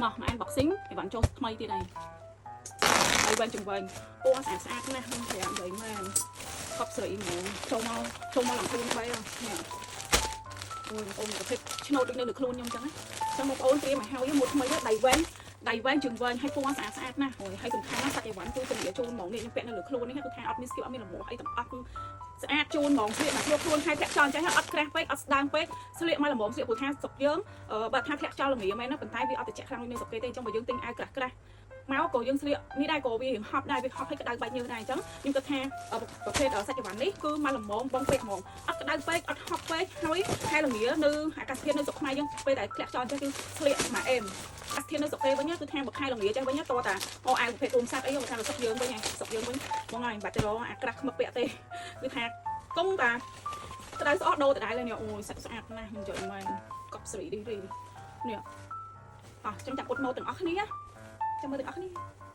មកមក unboxing អីវ៉ាន់ចូលថ្មីទៀតហើយហើយវែងចង្វែងពណ៌ស្អាតស្អាតណាស់ខ្ញុំប្រាប់និយាយមែនកប់ស្រីហ្មងចូលមកចូលមកឡើងខ្លួនបីនេះអូយបងប្អូនប្រភេទឆ្នោតដូចនៅលើខ្លួនខ្ញុំអញ្ចឹងណាអញ្ចឹងបងប្អូនត្រៀមឲ្យហើយមួយថ្មីដៃវែងដៃវែងជើងវែងហើយពណ៌ស្អាតស្អាតណាស់អូយហើយសំខាន់ណាស់សាច់អីវ៉ាន់គឺធានាជូនហ្មងនេះខ្ញុំពាក់នៅលើខ្លួននេះគឺថាអត់មានស្គីបអត់មានលមោះអីទាំងអស់គឺស្អាតជូនហ្មងស្លៀកមកខ្លួនខ្លួនហើយធាក់ចោលអញ្ចឹងអត់ក្រាស់ពេកអត់ស្ដើងពេកស្លៀកមកល្មមស្លៀកព្រោះថាស្រុកយើងបើថាធាក់ចោលល្ងាមែនណាប៉ុន្តែវាអត់ត្រជាក់ខ្លាំងដូចនៅស្រុកគេទេអញ្ចឹងបើយើងទិញអាវក្រាស់ក្រាស់មកក៏យើងស្លៀកនេះដែរក៏វារៀងហប់ដែរវាហប់ឲ្យក្តៅបែកញើសដែរអញ្ចឹងខ្ញុំគិតថាប្រភេទសាច់អីវ៉ាន់នេះគឺមកល្មមបងពេកហ្មងអត់ក្តៅពេកអត់ហប់ពេកហើយខែល្ងានៅអាកាសធាតុនៅស្រុកខ្មែរយើងពេលដែលធ្លាក់ចោលអញ្ចឹងគឺស្លៀកមកអេមអាកាសធាតុនៅស្រុកគេវិញគឺថាបើខែល្ងាអញ្ចឹងវិញតតាអូអាវប្រភេទរួមសាត់អីបើថាស្រុកយើងវិញស្រុកយើងវិញបងហើយមិនបាច់ទៅរកអាក្រាស់ខ្មឹកពាក់ទេគឺថាកុំតាក្តៅស្អកដូរដដែលនេះអូយសាច់ស្អាតណាស់ខ្ញុំយល់មែនកប់ស្រីរីរីនេះអោះចឹងចាំពុតម៉ូទាំងអស់គ្នាចាំមើលទាំងអស់គ្នា។